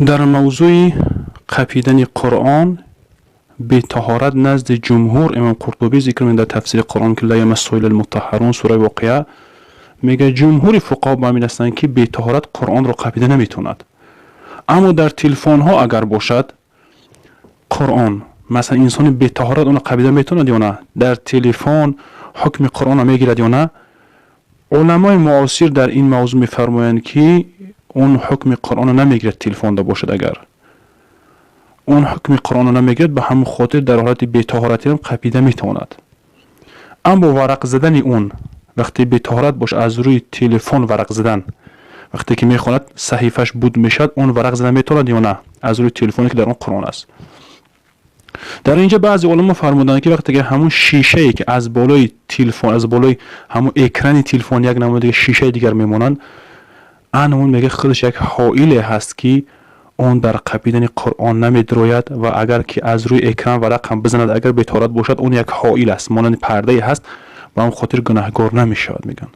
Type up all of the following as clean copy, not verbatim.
Дар мавзӯи қапидани Қуръон бетаҳорат назди ҷумҳур имом Қуртубӣ зикр мекунад дар тафсири Қуръон, ки لا يمسه إلا المطهرون, сураи Воқеа, мегӯяд, ҷумҳури фуқаҳо ба ҳамин ҳастанд, ки бетаҳорат Қуръонро қапида наметавонад. Аммо дар телефонҳо агар бошад Қуръон, масалан, инсони бетаҳорат онро қапида метавонад ё на? Дар телефон ҳукми Қуръонро мегирад ё на? Уламои муосир дар ин мавзӯъ мефармоянд, ки он ҳукми Қуръонро намегирад. Телефонда бошад агар, он ҳукми Қуръонро намегирад, ба ҳамон хотир дар ҳолати бетаҳоратиам қапида метавонад. Аммо варақ задани он, вақте бетаҳорат бош, аз рӯи телефон варақ задан, вақте ки мехонад, саҳифааш буд мешавад, он варақ зада метавонад ё на аз рӯи телефоне, ки дар он Қуръон аст? Дар инҷа баъзе уламо фармуданд, ки вақте ки ҳамун шишае, ки аз болои телефон, аз болои ҳамун экрани телефон як намуди шишаи дигар мемонанд, ан он мега худаш як ҳоиле ҳаст, ки он дар қапидани Қуръон намедрояд ва агар ки аз рӯи экран варақ ҳам бизанад, агар бетаҳорат бошад, он як ҳоил аст, монанди пардае ҳаст, ба он хотир гунаҳгор намешавад, мегӯянд.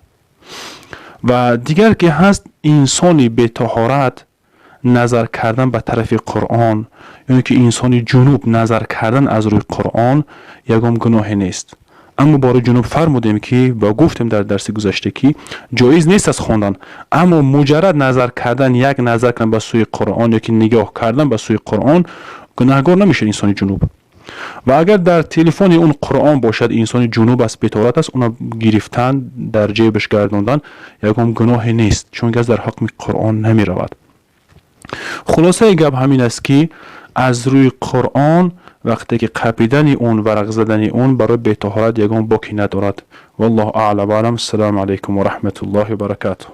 Ва дигар ки ҳаст, инсони бетаҳорат назар кардан ба тарафи Қуръон ё ки инсони ҷунуб назар кардан аз рӯи Қуръон ягон гуноҳе нест. Аммо бори ҷунуб фармудем, ки ва гуфтем дар дарси гузашта, ки ҷоиз нест аз хондан, аммо муҷаррад назар кардан, як назар кардан ба сӯи Қуръон ё ки нигоҳ кардан ба сӯи Қуръон, гунаҳгор намешавад инсони ҷунуб. Ва агар дар телефони он Қуръон бошад, инсони ҷунуб аст, бетаҳорат аст, онро гирифтан, дар ҷебаш гардондан ягон гуноҳе нест, чунки аз дар ҳукми Қуръон намеравад. Хулосаи гап ҳамин аст, ки аз рӯи Қуръон вақте ки қапидани он, варақ задани он барои бетаҳорат ягон боки надорад. Валлоҳу аълам. Ассалому алайкум ва раҳматуллоҳи ва баракатуҳ.